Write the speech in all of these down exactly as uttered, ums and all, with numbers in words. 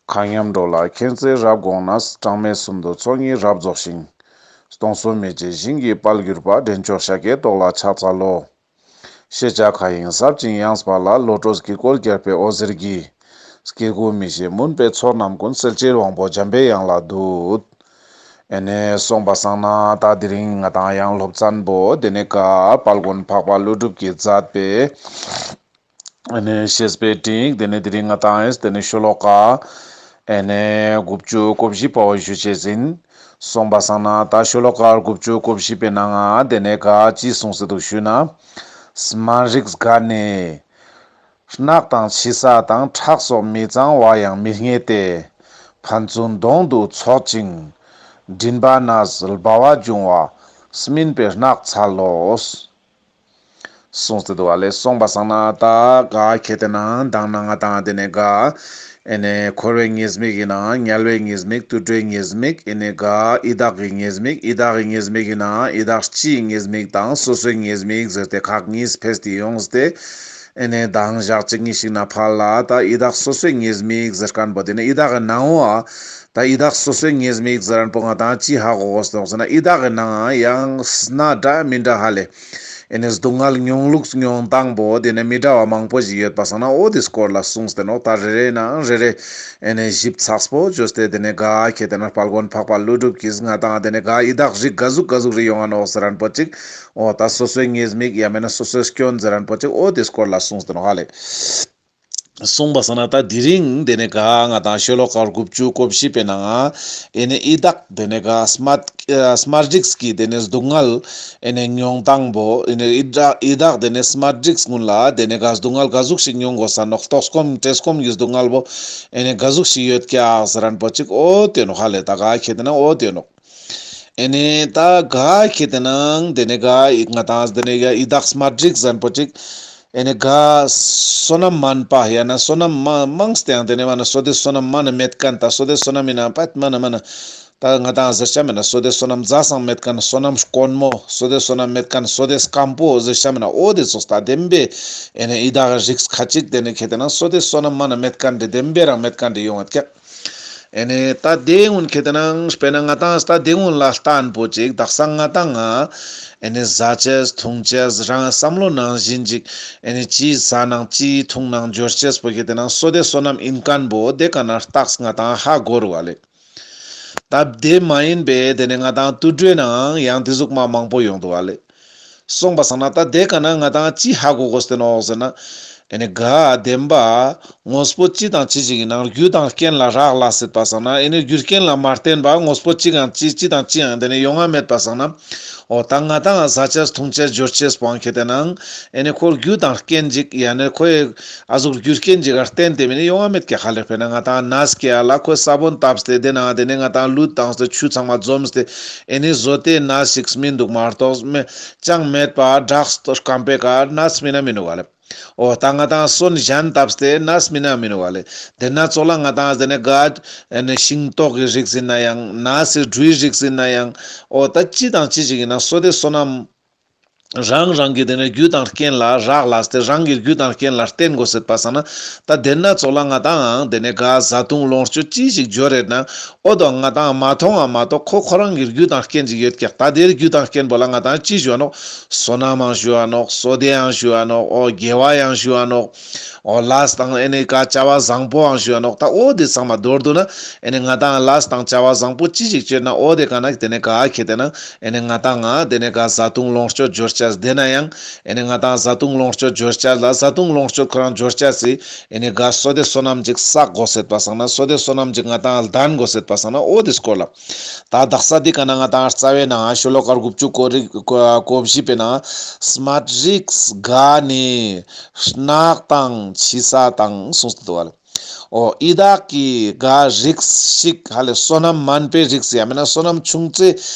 མཁའ་མཉམ་འགྲོ་ལ་མཁྱེན་བརྩེ་རབ་དགོངས་ནས། གྲངས་མེད་གསུམ་དུ་ཚོགས་གཉིས་རབ་རྫོགས་ཤིང་། སྟོང་གསུམ་མི་མཇེད་ཞིང་གི་དཔལ་གྱུར་པ། འདྲེན་མཆོག་ཤཱཀྱའི་ཏོག་ལ་ཕྱག་འཚལ་ལོ། ཤེས་བྱ་མཁའ་དབྱིངས་ཟབ་ཅིང་ཡངས་པ་ལ། བློ་གྲོས་དཀྱིལ་འཁོར་རྒྱས་པའི་འོད་ཟེར་གྱིས། སྐྱེ་དགུ་མི་ཤེས་མུན་པའི་ཚོགས་རྣམས་ཀུན། སེལ་བྱེད་དབང་པོ་འཇམ་པའི་དབྱངས་ལ་འདུད། ཨེ་ནེ་སོང་པ་སང་ན་ད་དེ་རིང་ང་དང་ཡང་སློབ་ཚན་པོ་དེ་ནེ་ག་དཔལ་མགོན་འཕགས་པ་ཀླུ་སྒྲུབ་ཀྱིས་མཛད་པའི་ཨེ་ནེ་བཤེས་པའི་སྤྲིངས་དེ་ནེ་དེ་རིང་ང་དང་ཨེ་ནེ་ཤོ་ལོ་ཀ་ཨེ་ནེ་དགུ་བཅུ་གོ་བཞི་པ་བོ་ཞུ་ཅེས་ཡིན། སོང་པ་སང་ན་ད་ཤོ་ལོ་ཀ་དགུ་བཅུ་གོ་བཞི་པའི་ནང་ང་དེ་ནེ་ག་ཅི་གསུངས་སེ་འདུག་ཞུས་ན། སྨད་རིགས་དགའ་ནི། རྣག་དང་ཕྱི་ས་དང་། ཁྲག་སོགས་མི་གཙང་བ་ཡང་མི་རྙེད་དེ། ཕན་ཚུན་གདོང་དུ་ཚོགས་ཤིང་མགྲིན་པ་ན་ལྦ་བ་འབྱུང་བ་སྨིན་པའི་རྣག་འཚལ་ལོ། གསུངས་ཏེ་འདུག་པ་ལེ། སོང་པ་སང་ན་ད་ག་ཁེ་ཏེ་ན་མདང་ན་ང་དང་དེ་ནེ་ག་ཨེ་ནེ་འཁོར་བའི་ཉེས་དམིགས་ཡིན་ན་དམྱལ་བའི་ཉེས་དམིགས། དུད་འགྲོའི་ཉེས་དམིགས། ཨེ་ནེ་ག་ཡི་དྭགས་ཀྱི་ཉེས་དམིགས། ཡི་དྭགས་ཀྱི་ཉེས་དམིགས་ཡིན་ན་ཡི་དྭགས་སྤྱིའི་ཉེས་དམིགས་དང་སོ་སོའི་ཉེས་དམིགས་ཟེར་ཏེ་ཁག་གཉིས་ཕེས་ཏེ་ཡོངས་ཏེ། ཨེ་ནེ་མདང་ཞག་གཅིག་གཉིས་ཤིག་ན་ཕར་ལ་ད་ཡི་དྭགས་སོ་སོའི་ཉེས་དམིགས་ཟེར་མཁན་པོ་དེ་ནེ་ཡི་དྭགས་ཀྱི་ནང་བོ་ཨ། ད་ཡི་དྭགས་སོ་སོའི་ཉེས་དམིགས་ཟེར་མཁན་པོ་ང་དང་ཅི་ཧ་གོ་དགོས་སོང་ཟེར་ན། ཡི་དྭགས་ཀྱི་ནང་ཡང་སྣ་འདྲ་མི་འདྲ་ཧ་ལེ། ཨེ་ནེ་སྡུག་བསྔལ་མྱོང་ལུགས་མྱོང་སྟངས་པོ་དེ་ནེ་མི་འདྲ་བ་མང་པོ་ཞིག་ཡོད་པ་སང་ན་འོ་དེ་སྐོར་ལ་གསུངས་ཏེ་ནོག། ད་རེ་རེ་ནང་རེ་རེ་ཨེ་ནེ་ཞིབ་ཚགས་པོ་བཅོས་ཏེ་དེ་ནེ་ག་ཁེ་ཏེ་ན་དཔལ་མགོན་འཕགས་པ་ཀླུ་སྒྲུབ་ཀྱིས་ང་དང་དེ་ནེ་ག་ཡི་དྭགས་རིགས་ག་ཟུག་ག་ཟུག་རེ་ཡོང་ང་ནོག་ཟེར་མཁན་པོ་ཅིག། འོ་ད་སོ་སོའི་ཉེས་དམིགས་ཡང་མེན་ན་སོ་སོའི་སྐྱོན་ཟེར་མཁན་པོ་ཅིག་འོ་དེ་སྐོར་ལ་གསུངས་ཏེ་ནོག་ཧ་ལེ། གསུངས་པ་སང་ན་ད་དེ་རིང་དེ་ནེ་ག་ང་དང་ཤོ་ལོ་ཀ་དགུ་བཅུ་གོ་བཞི་པའི་ནང་ང་ཨེ་ནེ་ཡི་དྭགས་དེ་ནེ་ག་སྨད་ཨ་སྨད་རིགས་ཀྱི་དེ་ནེ་སྡུག་བསྔལ་ཨེ་ནེ་མྱོང་སྟངས་པོ། ཨེ་ནེ་ཡི་དྭགས་ཡི་དྭགས་དེ་ནེ་སྨད་རིགས་ཀུན་ལ་དེ་ནེ་ག་སྡུག་བསྔལ་ག་ཟུག་ཞིག་མྱོང་དགོས་ས་ནོག། ལྟོགས་སྐོམ་བཀྲེས་སྐོམ་གྱི་སྡུག་བསྔལ་པོ་ཨེ་ནེ་ག་ཟུག་ཞིག་ཡོད་ཀྱག་ཟེར་མཁན་པོ་ཅིག་འོ་དེ་ནོག་ཧ་ལེ། ད་ག་ཁེ་ཏེ་ན་འོ་དེ་ནོག། ཨེ་ནེ་ད་ག་ཁེ་ཏེ་ན་དེ་ནེ་ག་ང་དང་དེ་ནེ་ག་ཡི་དྭགས་སྨད་རིགས་ཟེར་མཁན་པོ་ཅིག། ཨེ་ནེ་ག་བསོད་ནམས་མན་པ་ཡང་ན་བསོད་ནམས་མ་མངས་ཏེ་ཡང་དེ་ནེ་མ་ན་བསོད་བདེ་བསོད་ནམས་མ་ན་མེད་མཁན། ད་བསོད་བདེ་བསོད་ནམས་ཡིན་ན་པད་མ་ན་མ་ན་ད་ང་དང་ཟེར་ཆ་མེད་ན་བསོད་བདེ་བསོད་ནམས་ཛ་སང་མེད་མཁན། བསོད་ནམས་དཀོན་མོ། བསོད་བདེ་བསོད་ནམས་མེད་མཁན། བསོད་བདེ་སྐམ་པོ་ཟེར་ཆ་མེད་ན་འོ་དེ་ཙོགས་ད་བདེན་པའི་ཨེ་ནེ་ཡི་དྭགས་རིགས་ཁ་ཅིག་དེ་ནེ་ཁེ་ཏེ་ན་བསོད་བདེ་བསོད་ནམས་མ་ན་མེད་མཁན་དེ་བདེན་པའི་རང་མེད་མཁན་དེ་ཡོང་ངད་ཀྱག། ཨེ་ནེ་ད་དེ་གུན་ཁེ་ཏེ་ན་དཔེར་ན་ང་དང་ད་དེ་གུན་ལ་ལྟན་པོ་ཅིག་དག་ས་ང་དང་ང་ཨེ་ནེ་ཟ་ཅེས་འཐུང་ཅེས་རང་བསམ་བློ་ནང་བཞིན་ཅིག་ཨེ་ནེ་ཅི་ཟ་ནང་ཅི་འཐུང་ནང་འབྱོར་ཅེས་པོ་ཁེ་ཏེ་ན་བསོད་བདེ་བསོད་ནམས་ཡིན་མཁན་པོ་དེ་ཀ་ན་རྟགས་ང་དང་ཧ་གོ་རུག་པ་ལེ། ད་དེ་མ་ཡིན་པའི་དེ་ནེ་ང་དང་དུད་འགྲོའི་ནང་ཡང་དེ་ཟུག་མ་མང་པོ་ཡོང་འདུག་པ་ལེ། སོང་པ་སང་ན་ད་དེ་ཀ་ན་ང་དང་ཅི་ཧ་གོ་དགོས་ཏེ་ནོག་ཟེར་ན། ཨེ་ནེ་ག་བདེན་པ་དངོས་པོ་ཅི་དང་ཅི་ཞིག་ཡིན་ནང་རྒྱུ་དང་རྐྱེན་ལ་རག་ལས་སེད་པ་སང་ན། ཨེ་ནེ་རྒྱུ་རྐྱེན་ལ་མ་བརྟེན་པ་དངོས་པོ་ཅི་གང་ཅི་ཅི་དང་ཅི་ཡང་དེ་ནེ་ཡོང་ང་མེད་པ་སང་ན། འོ་ད་ང་དང་ཟ་ཅེས་འཐུང་ཅེས་འབྱོར་ཅེས་པོའང་ཁེ་ཏེ་ན་ཨེ་ནེ་ཁོ་རྒྱུ་དང་རྐྱེན་ཅིག་ཡང་ན་ཁོའི་ཨ་ཟུག་རྒྱུ་རྐྱེན་ཅིག་ག་བརྟེན་ཏེ་མེན་ན་ཡོང་ང་མེད་ཀྱག་ཧ་ལེ། དཔེར་ན་ང་དང་ནས་སྐྱེ་ཡ་ལ་ཁོའི་ས་བོན་བཏབ་སྟེ་དེ་ནང་དེ་ནེ་ང་དང་ལུད་བཏང་སྟེ་ཆུ་ཚང་མ་འཛོམས་ཏེ་ཨེ་ནེ་བཟོ་སྟེ་ནས་ཤིག་སྨིན་འདུག་མ་གཏོགས་མེ་ཅང་མེད་པ་བྲག་སྐམ་པོའི་ཀ་ནས་སྨིན་ན་མི་ནུག་པ་ལེ། འོ་ད་ང་དང་སོན་གཞན་བཏབ་སྟེ་ནས་སྨིན་ན་མི་ནུག་པ་ལེ། དེ་ན་ཙོགས་ལ་ང་དང་དེ་ནེ་ག་ཨེ་ནེ་ཤིང་ཏོག་གི་རིགས་ཡིན་ན་ཡང་ནས་སི་འབྲུའི་རིགས་ཡིན་ན་ཡང་འོ་ད་ཅི་དང་ཅི་ཞིག་ཡིན་ན་བསོད་བདེ་བསོད་ནམས་རང་རང་གི་དེ་ནེ་རྒྱུ་དང་རྐྱེན་ལ་རག་ལས་ཏེ་རང་གི་རྒྱུ་དང་རྐྱེན་ལ་བརྟེན་དགོས་སེད་པ་སང་ན། ད་དེ་ན་ཙོགས་ལ་ང་དང་དེ་ནེ་ག་བཟའ་བཏུང་ལོངས་སྤྱོད་ཅི་ཞིག་འབྱོར་རེད་ན་འོ་དོ་ང་དང་མ་མཐོང་ང་མ་གཏོགས་ཁོ་ཁོ་རང་གི་རྒྱུ་དང་རྐྱེན་ཅིག་ཡོད་ཀྱག། ད་དེ་རྒྱུ་དང་རྐྱེན་པོ་ལ་ང་དང་ཅི་ཞུ་འ་ནོག། བསོད་ནམས་ཡང་ཞུ་འ་ནོག། བསོད་བདེ་ཡང་ཞུ་འ་ནོག། འོ་དགེ་བ་ཡང་ཞུ་འ་ནོག། འོ་ལས་དང་ཨེ་ནེ་ག་བྱ་བ་བཟང་པོའང་ཞུ་འ་ནོག། ད་འོ་དེ་ཚང་མ་མདོར་བསྡུ་ན་ཨེ་ནེ་ང་དང་ལས་དང་བྱ་བ་བཟང་པོ་ཅི་ཞིག་བྱེད་ན་འོ་དེ་ཀ་ན་དེ་ནེ་ག་ཁེ་ཏེ་ན་ཨེ་ནེ་ང་དང་ང་དེ་ནེ་ག་བཟའ་བཏུང་ལོངས་སྤྱོད་འབྱོར་ཅེས་དེ་ན་ཡང་ཨེ་ནེ་ང་དང་བཟའ་བཏུང་ལོངས་སྤྱོད་འབྱོར་ཅེས་ལ་བཟའ་བཏུང་ལོངས་སྤྱོད་ཁོ་རང་འབྱོར་ཅེས་སི་ཨེ་ནེ་ག་བསོད་བདེ་བསོད་ནམས་ཅིག་བསགས་དགོས་སེད་པ་སང་ན་བསོད་བདེ་བསོད་ནམས་ཅིག་ང་དང་ལྡན་དགོས་སེད་པ་སང་ན་འོ་དེ་སྐོར་ལ། ད་དག་ས་འདི་ཀ་ན་ང་དང་རྩ་བའི་ནང་ཤོ་ལོ་ཀ་དགུ་བཅུ་གོ་རིག་གོ་བཞི་པའི་ནང་སྨད་རིགས་དགའ་ནི་རྣག་དང་ཕྱི་ས་དང་གསུངས་ཏེ་འདུག་པ་ལེ། འོ་ཡི་དྭགས་ཀྱི་དགའ་རིགས་ཤིག་ཧ་ལེ་བསོད་ནམས་དམན་པའི་རིགས་ཡང་མེན་ན་བསོད་ནམས་ཆུང་ཙེ་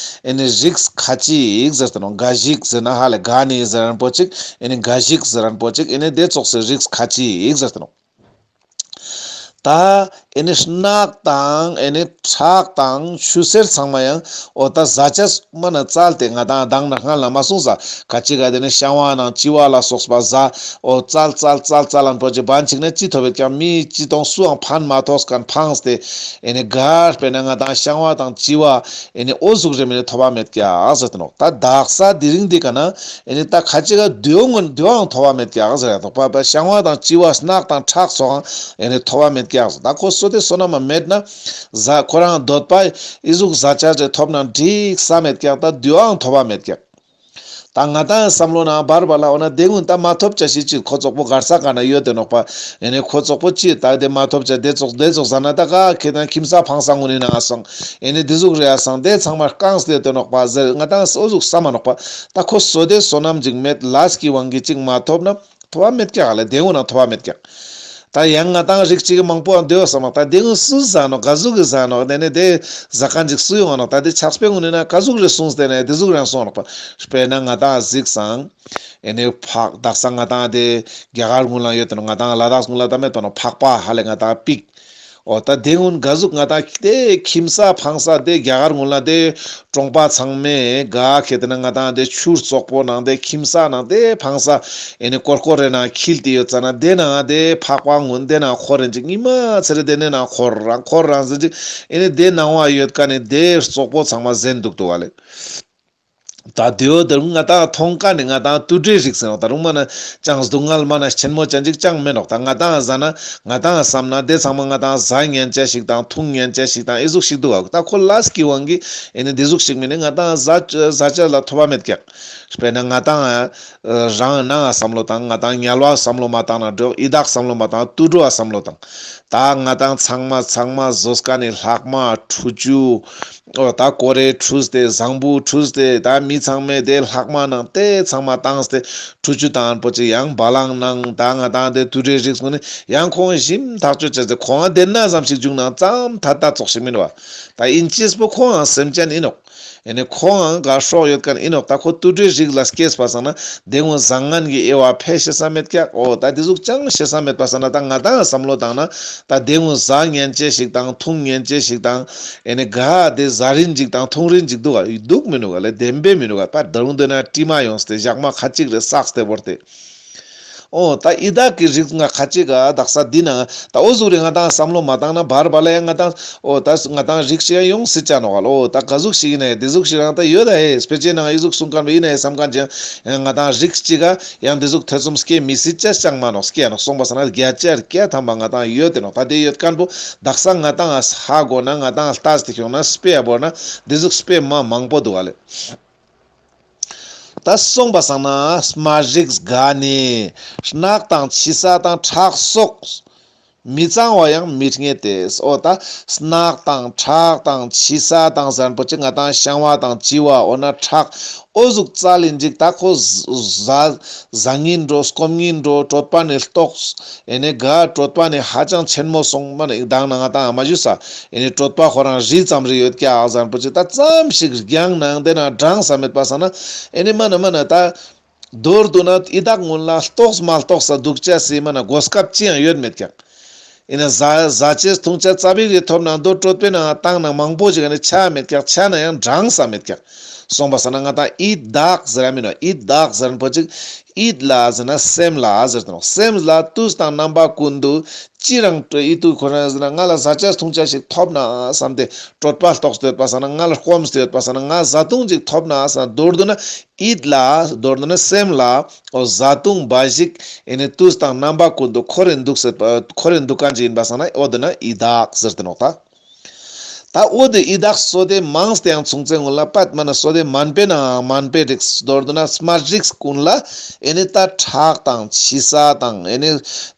ཨེ་ནེ་རིགས་ཁ་ཅིག་ཟེར་ཏེ་ནོག། དགའ་ཞིག་ཟེར་ན་ཧ་ལེ་དགའ་ནི་ཟེར་མཁན་པོ་ཅིག་ཨེ་ནེ་དགའ་ཞིག་ཟེར་མཁན་པོ་ཅིག་ཨེ་ནེ་དེ་ཙོགས་སི་རིགས་ཁ་ཅིག་ཟེར་ཏེ་ནོག། ད་ ཨེ་ནི་རྣག་དང་ཨེ་ནི་ཁྲག་དང་ཆུ་སེར་ཚང་མ་ཡང་འོ་ད་ཟ་ཆས་མ་ན་བཙལ་ཏེ་ང་དང་མདང་ན་སྔ་ལ་མ་གསུངས་ས། ཁ་ཅིག་ག་དེ་ནི་བཤང་བ་ནང་གཅི་བ་ལ་སོགས་པ་ཟ། འོ་བཙལ་བཙལ་བཙལ་བཙལ་ལན་པོ་ཅི་བན་ཅིག་ན་ཅི་ཐོབ་བེད་ཀྱག། མི་ཅི་དང་སུའང་ཕན་མ་ཐོགས་མཁན་ཕངས་ཏེ་ཨེ་ནི་གར་དཔེར་ན་ང་དང་བཤང་བ་དང་གཅི་བ་ཨེ་ནི་འོ་ཟུག་རེ་མེ་ནི་ཐོབ་བ་མེད་ཀྱག་ཟེར་ཏེ་ནོག། ད་དག་ས་དེ་རིང་འདི་ཀ་ན་ཨེ་ནི་ད་ཁ་ཅིག་ག་དེའོ་ངོ་དེའོའང་ཐོབ་བ་མེད་ཀྱག་ཟེར་ཡ་ཐོག་པ་བཤང་བ་དང་གཅི་བ་རྣག་དང་ཁྲག་སོགས་ཨེ་ནི་ཐོབ་བ་མེད་ཀྱག་ཟེར། ད་ཁོ་བསོད་བདེ་བསོད་ནམས་མ་མེད་ན་ཟ་ཁོ་རང་འདོད་པ་ཨི་ཟུག་ཟ་ཆ་ཅེ་ཐོབ་ན་འགྲིག་ས་མེད་ཀྱག། ད་དེའོའང་ཐོབ་བ་མེད་ཀྱག། ད་ང་དང་བསམ་བློ་ནང་བར་བར་ལ་འོ་ན་དེ་ངུན་ད་མ་ཐོབ་ཆ་ཞིག་ཅིག་ཁོ་ཙོག་པོ་གར་ས་ག་ན་ཡོད་དེ་ནོག་པ། ཨེ་ནི་ཁོ་ཙོག་པོ་ཅི་ད་དེ་མ་ཐོབ་ཆ་དེ་ཙོག་དེ་ཙོག་ཟ་ན་ད་ག་ཁེ་དང་ཁྱིམ་ས་ཕང་ས་ངུན་ནི་ནང་སོང་། ཨེ་ནི་དེ་ཟུག་རེ་ཡ་སང་དེ་ཚང་མ་རྐངས་ཏེ་ཡོད་དེ་ནོག་པ་ཟེར་ང་དང་འོ་ཟུག་བསམ་མ་ནོག་པ། ད་ཁོ་བསོད་བདེ་བསོད་ནམས་ཅིག་མེད་ལས་ཀྱི་དབང་གིས་ཅིག་མ་ཐོབ་ན། ཐོབ་བ་མེད་ཀྱག་ལེ། དེ་ངུན་ན་ཐོབ་བ་མེད་ཀྱག། ད་ཡང་ང་དང་རིགས་ཅིག་མང་པོ་ཡང་དེའོ་བསམ་ནོག། ད་དེ་ངུན་སུ་ཟ་ནོག། ག་ཟུག་གི་ཟ་ནོག། དེ་ནས་དེ་ཟ་མཁན་ཅིག་སུ་ཡོང་ང་ནོག། ད་དེ་ཆགས་པའི་ངུན་ན་ག་ཟུག་རེ་གསུངས་ཏེ་ནས་དེ་ཟུག་རང་གསུངས་ནོག་པ། དཔེར་ན་ང་དང་གཟིགས་སང་ཨེ་ནི་ཕག་དག་ས་ང་དང་དེ་རྒྱ་གར་ངུན་ལ་ཡོད་དེ་ནོག། ང་དང་ལ་དྭགས་ངུན་ལ་ད་མེད་དོ་ནོག། ཕག་པ་ཧ་ལེ་ང་དང་པིག། འོ་ད་དེ་ངུན་ག་ཟུག་ང་དང་དེ་ཁྱིམ་ས་ཕང་ས་དེ་རྒྱ་གར་ངུན་ལ་དེ་གྲོང་པ་ཚང་མས་ག་ཁེ་དེ་ན་ང་དང་དེ་ཆུ་བཙོག་པོ་ནང་དེ་ཁྱིམ་ས་ནང་དེ་ཕང་ས་ཨེ་ནི་ཀོར་ཀོར་རེ་ནང་འཁྱིལ་ཏེ་ཡོད་ཙ་ན་དེ་ནང་དེ་ཕག་པ་ངུན་དེ་ནང་འཁོར་རེན་ཅིག། ཉི་མ་ཚེ་རེ་དེ་ནས་ནང་འཁོར་རང་འཁོར་རང་ཟེར་ཅིག། ཨེ་ནི་དེ་ནང་བ་ཡོད་ཀ་ནི་དེ་བཙོག་པོ་ཚང་མ་ཟེན་འདུག་འདུག་ག་ལེ། ད་དེའོ་དེ་རུང་ང་དང་མཐོང་ཀ་ནི་ང་དང་དུད་འགྲོའི་རིགས་ཟེར་ནོག། ད་རུང་མ་ན་ཅང་སྡུག་བསྔལ་མ་ན་ཆེན་མོ་ཅན་ཅིག་ཅང་མེད་ནོག། ད་ང་དང་ཟ་ན་ང་དང་བསམ་ན་དེ་ཚང་མ་ང་དང་ཟ་ཉན་ཅེས་ཤིག་དང་འཐུང་ཉན་ཅེས་ཤིག་དང་ཨི་ཟུག་ཤིག་འདུག་ག། ད་ཁོ་ལས་ཀྱི་དབང་གིས་ཨེ་ནི་དེ་ཟུག་ཤིག་མེད་ནི་ང་དང་ཟ་ཟ་ཆ་ལ་ཐོབ་བ་མེད་ཀྱག། དཔེར་ན་ང་དང་རང་ནང་བསམ་བློ་དང་ང་དང་དམྱལ་བ་བསམ་བློ་མ་བཏང་ན་འགྲིག། ཡི་དྭགས་བསམ་བློ་མ་བཏང་དུད་འགྲོ་བ་བསམ་བློ་དང་། ད་ང་དང་ཚང་མ་ཚང་མ་ཟོས་ཀ་ནི་ལྷག་མ་ཁྲུ་ཆུ། འོ་ད་ཀོ་རེ་ཁྲུས་ཏེ་བཟང་པོ་ཁྲུས་ཏེ་ད་མི་ཚང་མས་དེ་ལྷག་མ་ནང་དེ་ཚང་མ་བཏང་སྟེ་ཁྲུ་ཆུ་བཏང་པོ་ཅིག་ཡང་བ་ལང་ནང་ད་ང་དང་དེ་དུད་འགྲོའི་རིགས་ངུན་ནི་ཡང་ཁོང་ཞིམ་ཐག་ཆོད་ཅེས་ཏེ་ཁོང་དེ་ན་ཙམ་ཞིག་བྱུང་ན་ཙམ་ཐ་ད་ཙོགས་ཤིག་མིན་བ། ད་ཨིན་ཅེས་པོ་ཁོང་སེམས་ཅན་ཨིན་ནོག། ཨེ་ནི་ཁོང་ག་སྲོག་ཡོད་མཁན་ཨིན་ནོག། ད་ཁོ་དུད་འགྲོའི་རིགས་ལ་སྐྱེས་པ་སང་ན་དེ་ངུན་བཟང་ངན་གྱི་དབྱེ་བ་ཕལ་ཤེས་ས་མེད་ཀྱག། འོ་ད་དེ་ཟུག་ཅང་ཤེས་ས་མེད་པ་སང་ན་ད་ང་དང་བསམ་བློ་བཏང་ན་ད་དེ་ངུན་ཟ་ཉན་ཅེས་ཤིག་དང་འཐུང་ཉན་ཅེས་ཤིག་དང་ཨེ་ནི་ག་དེ་ཟ་རིན་ཅིག་དང་འཐུང་རིན་ཅིག་འདུག་ག། འདུག་མི་འདུག་ག་ལེ། བདེན་པས་མི་འདུག་ག། པ་ད་རུང་དེ་ན་དྲི་མ་ཡོངས་ཏེ་ཞག་མ་ཁ་ཅིག་རེ་བསགས་ཏེ་བོར་ཏེ། འོ་ད་ཡི་དྭགས་ཀྱི་རིགས་ང་ཁ་ཅིག་ག་དག་ས་འདི་ན་ད་འོ་ཟུག་རེ་ང་དང་བསམ་བློ་མ་བཏང་ན་བར་བར་ལ་ཡང་ང་དང་འོ་ད་ང་དང་རིགས་ཤིག་ཡང་ཡོང་སྲིད་ཅ་ནོག་ག་ལོ། འོ་ད་ག་ཟུག་ཞིག་ཡིན་ན་ཡང་དེ་ཟུག་ཞིག་རང་ད་ཡོད་ད་ཧེ། དཔེ་ཆའི་ནང་ཡི་ཟུག་གསུང་མཁན་པོ་ཡིན་ན་ཡང་བསམ་མཁན་ཅན་ང་དང་རིགས་ཅིག་ག་ཡང་དེ་ཟུག་ཐེ་ཚོམ་སྐྱེ་མི་སྲིད་ཅ་ཅང་མ་ནོག། སྐྱེ་ནོག་སོང་པ་སང་ན་བརྒྱ་ཆ་བརྒྱ་ཐམ་པ་ང་དང་ཡོད་དེ་ནོག། ད་དེ་ཡོད་མཁན་པོ་དག་ས་ང་དང་ཧ་གོ་ན་ང་དང་ལྟ་སྟེ་ཁྱོང་ན་དཔེ་ཡ་བོར་ན་དེ་ཟུག་དཔེ་མ་མང་པོ་འདུག་ག་ལེ། ད་སོང་པ་སང་ན་སྨད་རིགས་ག་ནི་རྣག་དང་ཕྱི་ས་དང་ཁྲག་སོགས་མི་གཙང་བ་ཡང་མི་རྙེད་དེ། འོ་ད་རྣག་དང་ཁྲག་དང་ཕྱི་ས་དང་ཟེར་པོ་ཅིག་ང་དང་བཤང་བ་དང་གཅི་བ་འོ་ན་ཁྲག་འོ་ཟུག་རྩ་ལས་འཇིག། ད་ཁོ་ཟ་ཟ་ཉན་འགྲོ་སྐོམ་ཉན་འགྲོ་གྲོད་པ་ནི་ལྟོགས། ཨེ་ནི་ག་གྲོད་པ་ནི་ཧ་ཅང་ཆེན་མོ་སོང་མ་ནི་དང་ན་ང་དང་མ་ཞུས་ས། ཨེ་ནི་གྲོད་པ་ཁོ་རང་རི་ཙམ་རེ་ཡོད་ཀྱག་ཟེར་པོ་ཅིག་ད་ཙམ་ཞིག་རྒྱང་ནང་དེ་ན་འགྲངས་ས་མེད་པ་སང་ན་ཨེ་ནི་མ་ན་མ་ན་ད་མདོར་བསྡུ་ན་ཡི་དྭགས་ངུན་ལ་ལྟོགས་མ་ལྟོགས་ས་འདུག་ཅ་སི་མ་ན་གོ་སྐབས་ཅི་ཡང་ཡོད་མེད་ཀྱག། ཨེ་ན་ཟ་ཟ་ཅེས་འཐུང་ཅེས་ཙ་པིག་རེ་ཐོབ་ན་མདོ་གྲོད་པའི་ནང་བཏང་ན་མང་པོ་ཞིག་ཨེ་ནི་ཆ་མེད་ཀྱག། ཆ་ན་ཡང་འགྲངས་ས་མེད་ཀྱག། སོང་པ་སང་ན་ང་དང་ཡི་དྭགས་ཟེར་ར་མིན་ནོག། ཡི་དྭགས་ཟེར་པོ་ཅིག་ཡིད་ལ་ཟེར་ན་སེམས་ལ་ཟེར་ཏེ་ནོག། སེམས་ལ་དུས་དང་རྣམ་པ་ཀུན་ཏུ་ཅི་རང་ཡིད་དུ་ཁོ་རང་ཟེར་ན་ང་ལ་ཟ་ཆ་འཐུང་ཆ་ཞིག་ཐོབ་ན་བསམ་སྟེ་གྲོད་པ་ལྟོགས་ཏེ་ཡོད་པ་སང་ན་ང་ལ་སྐོམ་སྟེ་ཡོད་པ་སང་ན་ང་བཟའ་བཏུང་ཅིག་ཐོབ་ན་བསམ་མདོར་བསྡུ་ན་ཡིད་ལ་མདོར་བསྡུ་ན་སེམས་ལ་འོ་བཟའ་བཏུང་འབའ་ཞིག་ཨེ་ནི་དུས་དང་རྣམ་པ་ཀུན་ཏུ་འཁོར་རེ་འདུག་ཟེར་འཁོར་རེ་འདུག་མཁན་ཅིག་ཡིན་པ་སང་ན་འོ་དེ་ན་ཡི་དྭགས་ཟེར་ཏེ་ནོག་ད། ད་འོ་དེ་ཡི་དྭགས་བསོད་བདེ་མང་སྟེ་ཡང་མཚུངས་ཚེ་ངུན་ལ་པད་མ་ན་བསོད་བདེ་དམན་པའི་ནང་དམན་པའི་རིགས་མདོར་བསྡུ་ན་སྨད་རིགས་ཀུན་ལ་ཨེ་ནི་ད་ཁྲག་དང་ཕྱི་ས་དང་ཨེ་ནི་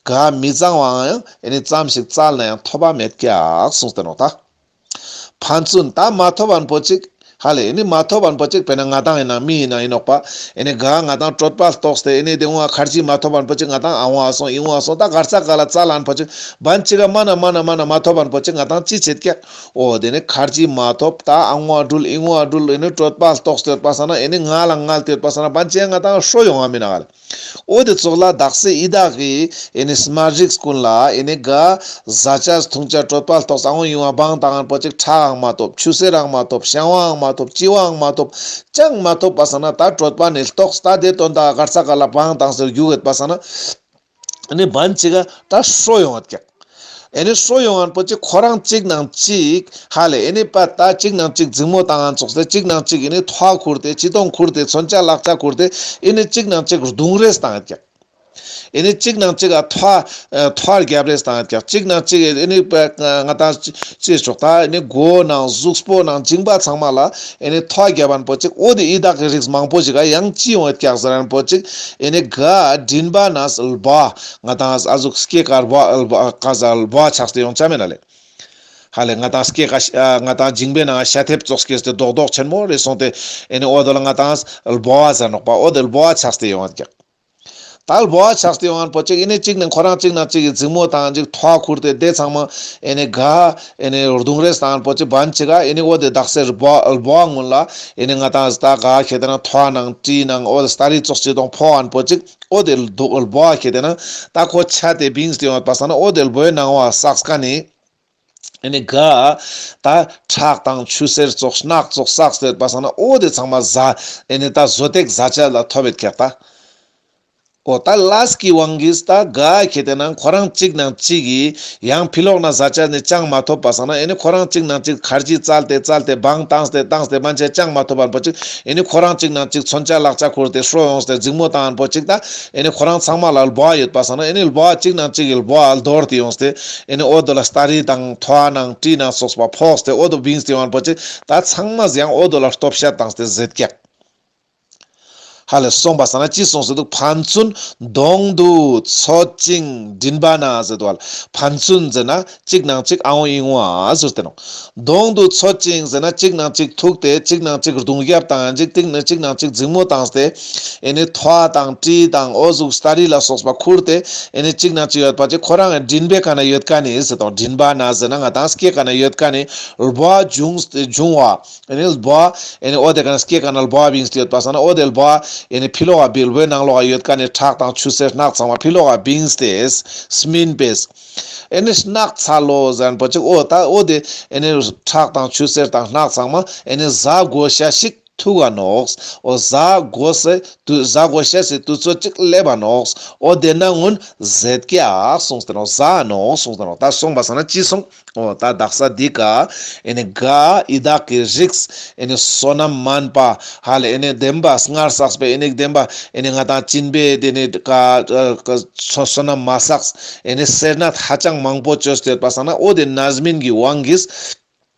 ག་མི་གཙང་བའང་ཡང་ཨེ་ནི་ཙམ་ཞིག་བཙལ་ན་ཡང་ཐོབ་པ་མེད་ཀྱག་གསུངས་ཏེ་ནོག་ད། ཕན་ཚུན་ད་མ་ཐོབ་པ་པོ་ཅིག་ ཧ་ལེ་ཨེ་ནི་མ་ཐོབ་པ་ན་པོ་ཅིག་དཔེར་ན་ང་དང་ཡིན་ན་མི་ཡིན་ན་ཡིན་ནོག་པ། ཨེ་ནི་ག་ང་དང་གྲོད་པ་ལྟོགས་ཏེ་ཨེ་ནི་དེ་འོ་ཁར་ཇི་མ་ཐོབ་པ་ན་པོ་ཅིག་ང་དང་ཨ་འོ་ཨ་སོང་ཨི་འོ་ཨ་སོང་ད་གར་ས་ག་ལ་ཙལ་ལ་ན་པོ་ཅིག་བན་ཅིག་ག་མ་ན་མ་ན་མ་ན་མ་ཐོབ་པ་ན་པོ་ཅིག་ང་དང་ཅི་བྱེད་ཀྱག། འོ་དེ་ནི་ཁར་ཇི་མ་ཐོབ་ད་ཨ་འོ་ཨ་འགྲུལ་ཨི་འོ་ཨ་འགྲུལ་ཨེ་ནི་གྲོད་པ་ལྟོགས་ཏེ་ཡོད་པ་སང་ན་ཨེ་ནི་ང་ལ་ངལ་ཏེ་ཡོད་པ་སང་ན་བན་ཅིག་ང་དང་ཧྲོ་ཡོང་ང་མིན་ན་ག་ལེ། འོ་དེ་ཙོགས་ལ་དག་ས་ཡི་དྭགས་ཀྱི་ཨེ་ནི་སྨད་རིགས་ཀུན་ལ་ཨེ་ནི་ག་ཟ་ཆས་འཐུང་ཆས་གྲོད་པ་ལྟོགས་ས་འོ་ཡིན་བ་བང་བཏང་ང་པོ་ཅིག་ཁྲག་འང་མ་ཐོབ་ཆུ་སེར་འང་མ་ཐོབ་བཤང་བ་འང་མ་ཐོབ་ལྕི་བ་འང་མ་ཐོབ་ཅང་མ་ཐོབ་པ་སང་ན་ད་གྲོད་པ་ནི་ལྟོགས་ད་དེ་དོན་དག་གར་ས་ག་ལ་བང་བཏང་ཟེར་རྒྱུ་ཡོད་པ་སང་ན་ཨེ་ནི་བན་ཅིག་ག་ད་ཧྲོ་ཡོང་ངད་ཀྱག། ཨེ་ནི་ཧྲོ་ཡོང་ངན་པོ་ཅིག་ཁོ་རང་གཅིག་ནང་གཅིག་ཧ་ལེ་ཨེ་ནི་པ་ད་གཅིག་ནང་གཅིག་འཛིང་མོ་བཏང་ངན་ཙོགས་ཏེ་གཅིག་ནང་གཅིག་ཨེ་ནི་ཐོ་ཁུར་ཏེ་ཅི་ཏོང་ཁུར་ཏེ་མཚོན་ཆ་ལག་ཆ་ཁུར་ཏེ་ཨེ་ནི་གཅིག་ནང་གཅིག་རྡུང་རེས་བཏང་ངད་ཀྱག། ཨེ་ནི་གཅིག་ནང་གཅིག་ཨ་ཐོ་ཨ་ཐོ་རྒྱབ་རེས་བཏང་ངད་ཀྱག། གཅིག་ནང་གཅིག་ཨེ་ནི་པ་ང་ད་ཅི་ཅི་ཆོག་ད་ཨེ་ནི་མགོ་ནང་གཟུགས་པོ་ནང་མཇིང་པ་ཚང་མ་ལ་ཨེ་ནི་ཐོ་རྒྱབ་ངན་པོ་ཅིག། འོ་དེ་ཡི་དྭགས་ཀྱི་རིགས་མང་པོ་ཞིག་ག་ཡང་ཅི་ཡོང་ངད་ཀྱག་ཟེར་ངན་པོ་ཅིག། ཨེ་ནི་ག་མགྲིན་པ་ནས་ལྦ་ང་དང་ཨ་ཟུག་སྐེ་ཀ་ལྦ་ལྦ་ཀ་ཟ་ལྦ་ཆགས་ཏེ་ཡོང་ཆ་མེད་ན་ལེ། ཧ་ལེ་ང་དང་སྐེ་ཀ་ཤ་ང་དང་མཇིང་པའི་ནང་ཤ་ཐེབས་ཙོགས་སྐྱེས་ཏེ་རྡོག་རྡོག་ཆེན་མོ་རེ་སོང་སྟེ་ཨེ་ནི་འོ་དོ་ལ་ང་དང་ལྦ་བ་ཟེར་ནོག་པ། འོ་དེ་ལྦ་བ་ཆགས་ཏེ་ཡོང་ངད་ཀྱག། ད་ལྦ་བ་ཆགས་ཏེ་ཡོང་ངན་པོ་ཅིག་ཨེ་ནི་གཅིག་ནང་ཁོ་རང་གཅིག་ནང་གཅིག་གི་འཛིང་མོ་བཏང་ཅིག་ཐོ་ཁུར་ཏེ་དེ་ཚང་མ་ཨེ་ནི་ག་ཨེ་ནི་རྡུང་རེས་བཏང་ངན་པོ་ཅིག་བན་ཅིག་ག་ཨེ་ནི་འོ་དེ་དག་ས་ལྦ་ལྦ་བ་ངུན་ལ་ཨེ་ནི་ང་དང་ད་ག་ཁེ་ཏེ་ན་ཐོ་ནང་གྲི་ནང་འོ་དེ་སྟ་རི་ཙོགས་ཅིག་དོང་ཕོག་ངན་པོ་ཅིག། འོ་དེ་ལྡོག་ལྦ་བ་ཁེ་ཏེ་ན་ད་ཁོ་ཆ་དེ་བིངས་ཏེ་ཡོང་ངད་པ་སང་ན་འོ་དེ་ལྦོའི་ནང་བ་བསགས་ཀ་ནི་ཨེ་ནི་ག་ད་ཁྲག་དང་ཆུ་སེར་ཙོགས་རྣག་ཙོགས་བསགས་ཏེ་ཡོད་པ་སང་ན་འོ་དེ་ཚང་མ་ཟ་ཨེ་ནི་ད་བཟོ་ཏེག་ཟ་ཆ་ལ་ཐོབ་ཡོད་ཀྱག་ད། འོ་ད་ལས་ཀྱི་དབང་གིས་ད་ག་ཁེ་ཏེ་ན་ཁོ་རང་གཅིག་ནང་གཅིག་གི་ཡང་ཕི་ལོག་ན་ཟ་ཆ་ནི་ཅང་མ་ཐོབ་པ་སང་ན་ཨེ་ནི་ཁོ་རང་གཅིག་ནང་གཅིག་ཁར་ཇི་ཙལ་ཏེ་ཙལ་ཏེ་བང་བཏང་སྟེ་བཏང་སྟེ་མན་ཆད་ཅང་མ་ཐོབ་པ་པོ་ཅིག། ཨེ་ནི་ཁོ་རང་གཅིག་ནང་གཅིག་མཚོན་ཆ་ལག་ཆ་ཁུར་ཏེ་ཧྲོ་ཡོངས་ཏེ་འཛིང་མོ་བཏང་པོ་ཅིག་ད། ཨེ་ནི་ཁོ་རང་ཚང་མ་ལ་ལྦ་བ་ཡོད་པ་སང་ན་ཨེ་ནི་ལྦ་བ་གཅིག་ནང་གཅིག་གི་ལྦ་བ་རྡོལ་ཏེ་ཡོངས་ཏེ། ཨེ་ནི་འོ་དོ་ལ་སྟ་རི་དང་ཐོ་ནང་གྲི་ནང་སོགས་པ་ཕོགས་ཏེ་འོ་དོ་བིངས་ཏེ་ཡོང་པོ་ཅིག་ད་ཚང་མ་ཡང་འོ་དོ་ལ་སྟོབས་ཤ་བཏང་སྟེ་ཟེད་ཀྱག། ཧ་ལེ་སོང་པ་སང་ན་ཅི་སོང་ཟེར་དུག། ཕན་ཚུན་གདོང་དུ་ཚོད་ཅིང་མགྲིན་པ་ན་ཟེར་དུག་བ། ཕན་ཚུན་ཟེར་ན་གཅིག་ནང་གཅིག་ཨ་འོ་ཨི་འོ་ཨ་ཟུར་ཏེ་ནོག། གདོང་དུ་ཚོད་ཅིང་ཟེར་ན་གཅིག་ནང་གཅིག་ཐུག་སྟེ་གཅིག་ནང་གཅིག་རྡུང་རྒྱབ་དང་གཅིག་གཅིག་ནང་གཅིག་རྡུང་རྒྱབ་དང་གཅིག་འཛིང་མོ་བཏང་སྟེ། ཨེ་ནི་ཐོ་དང་གྲི་དང་འོ་ཟུག་སྟ་རི་ལ་སོགས་པ་ཁུར་ཏེ་ཨེ་ནི་གཅིག་ནང་གཅིག་ཡོད་པ་ཅིག་ཁོ་རང་མགྲིན་པའི་ཀ་ན་ཡོད་ཀ་ནི་ཟེར་དང་མགྲིན་པ་ན་ཟེར་ན་ང་དང་སྐེ་ཀ་ན་ཡོད་ཀ་ནི་ལྦ་བ་འབྱུང་སྟེ་འབྱུང་བ། ཨེ་ནི་ལྦ་བ་ཨེ་ནི་འོ་དེ་ཀ་ན་སྐེ་ཀ་ན་ལྦ་བ་བིངས་ཏེ་ཡོད་པ་སང་ན་འོ་དེ་ལྦ་བ་ཨེ་ནི་ཕི་ལོག་ག་བིལ་བོའི་ནང་ལོག་ག་ཡོད་ཀ་ནི་ཁྲག་དང་ཆུ་སེར་རྣག་ཚང་མ་ཕི་ལོག་ག་བིངས་ཏེ་སྨིན་པས། ཨེ་ནི་རྣག་ཚ་ལོ་ཟེར་པོ་ཅིག་འོ་ད་འོ་དེ་ཨེ་ནི་ཁྲག་དང་ཆུ་སེར་དང་རྣག་ཚང་མ་ཨེ་ནི་ཟ་དགོས་ཤ་ཞིག་ཐུག་ག་ནོག། འོ་ཟ་དགོས་སེ་དུ་ཟ་དགོས་ཤ་སེ་དུས་ཚོད་ཅིག་སླེབ་བ་ནོག། འོ་དེ་ན་ངུན་ཟེད་ཀྱག་གསུངས་ཏེ་ནོག། ཟ་ནོག་གསུངས་ཏེ་ནོག། ད་སོང་པ་སང་ན་ཅི་སོང་། འོ་ད་དག་ས་འདི་ཀ་ཨེ་ནི་ག་ཡི་དྭགས་ཀྱི་རིགས་ཨེ་ནི་བསོད་ནམས་མན་པ་ཧ་ལེ་ཨེ་ནི་བདེན་པ་སྔར་བསགས་པའི་ཨེ་ནི་བདེན་པ་ཨེ་ནི་ང་དང་སྦྱིན་པའི་དེ་ནི་ཀ་ཀ་བསོད་ནམས་མ་བསགས་ཨེ་ནི་སེར་སྣ་ཧ་ཅང་མང་པོ་བཅོས་ཏེ་ཡོད་པ་སང་ན་འོ་དེ་རྣམ་སྨིན་གྱི་དབང་གིས།